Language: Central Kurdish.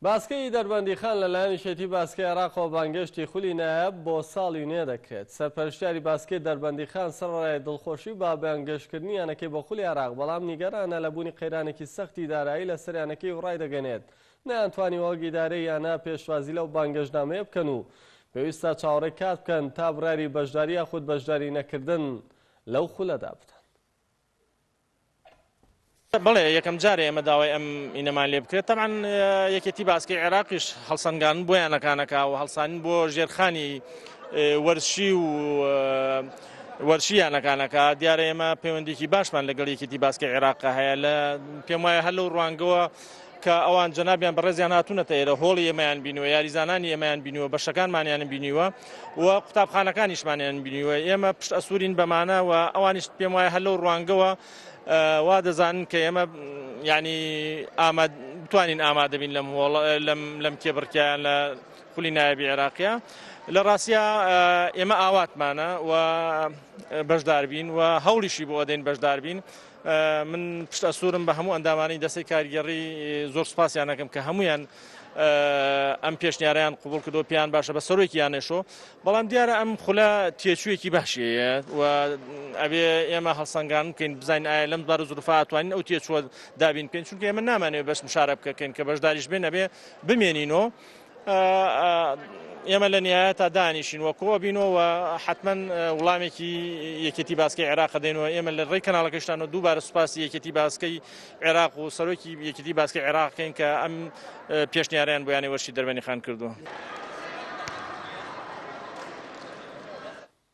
باسکەی دەربەندیخان لەلایەن یەکێتی باسکەی عێراقەوە بانگێشتی خولی نایاب بۆ ساڵی نوێ دەکرێت. سەرپەرشتیاری باسکەی دەربەندیخان سەرەڕای دڵخۆشی بە بانگێشتکردنی یانەکەی بۆ خولی عێراق، بەڵام نیگەرانە لە بوونی قەیرانێکی سەختی دارایی لەسەر یانەکەی و ڕایدەگەنێت نەیانتوانیوە وەک ئیدارەی یانە پێشوازی لەو بانگێشتنامەیە بکەن و پێویستە چاوەڕێی کات بکەن تا بڕیاری بەشداری یاخود بەشداری نەکردن لەو خولەدا بدەن. بەڵێ یەکەم جارە ئێمە داوای ئەم ئینەمان لێ بکرێت تەبعەن یەکێتی باسکەی عێراقیش هەڵسەنگاندن بۆ یانەکانەکە و هەڵسانین بۆ ژێرخانی وەرزشی و وەرشی یانەکانەکە دیارە ئێمە پەیوەندێکی باشمان لەگەڵ یەکێتی باسکەی عێراق هەیە لە پێم وایە هەر لەو ڕوانگەوە کە ئەوان جەنابیان بەڕێزیان هاتوونەتە ئێرە هۆڵی ئێمەیان بینیوە یاریزانانی ئێمەیان بینیوە بەشەکانمانیان بینیوە و قوتابخانەکانیشمانیان بینیوە ئێمە پشت ئەسوورین بەمانە و ئەوانیش پێم وایە هەر لەو ڕوانگەوە وا دەزانن کە ئێمە ینی ئاماد بتوانین ئامادەبین لەم هۆڵ لەم لەم کێبڕکیان لە خولی نایابی عێراقیە لە ڕاستیا ئێمە ئاواتمانە و بەشداربین و هەوڵیشی بۆ ئەدەین بەشداربین من پشت ئەسوورم بە هەموو ئەندامانی دەستەی کارگێڕی زۆر سوپاسیان ئەکەم کە هەمویان ئەم پێشنیارەیان قبوڵ کردو پێیان باشە بە سەرۆکی یانەشۆ بەڵام دیارە ئەم خولە تێچوویەکی باشیەیە و ئەبێ ئێمە هەڵسەنگان بکەین بزانین ئایا لەم بار و زروفا ئەتوانین ئەو تێچووە دابین بکەین چونکە ئێمە نامانەوێت بەس مشارە بکەکەین کە بەشداریش بێن ئەبێ بمێنینەوە ئێمە لە نیایەتا دانیشین و کۆبینەوە و حتمما وڵامێکی یەکێتی باسکەی عێراق دەینەوە ئێمە لە ڕێی کەناڵەکەشتانەوە دووبارە سوپاسی یەکێتی باسکەی عێراق و سەرۆکی یەکێتی باسکەی عێراقین کە ئەم پێشنیاریان بۆ یانەی وەرشی دەربەنی خان کردووە.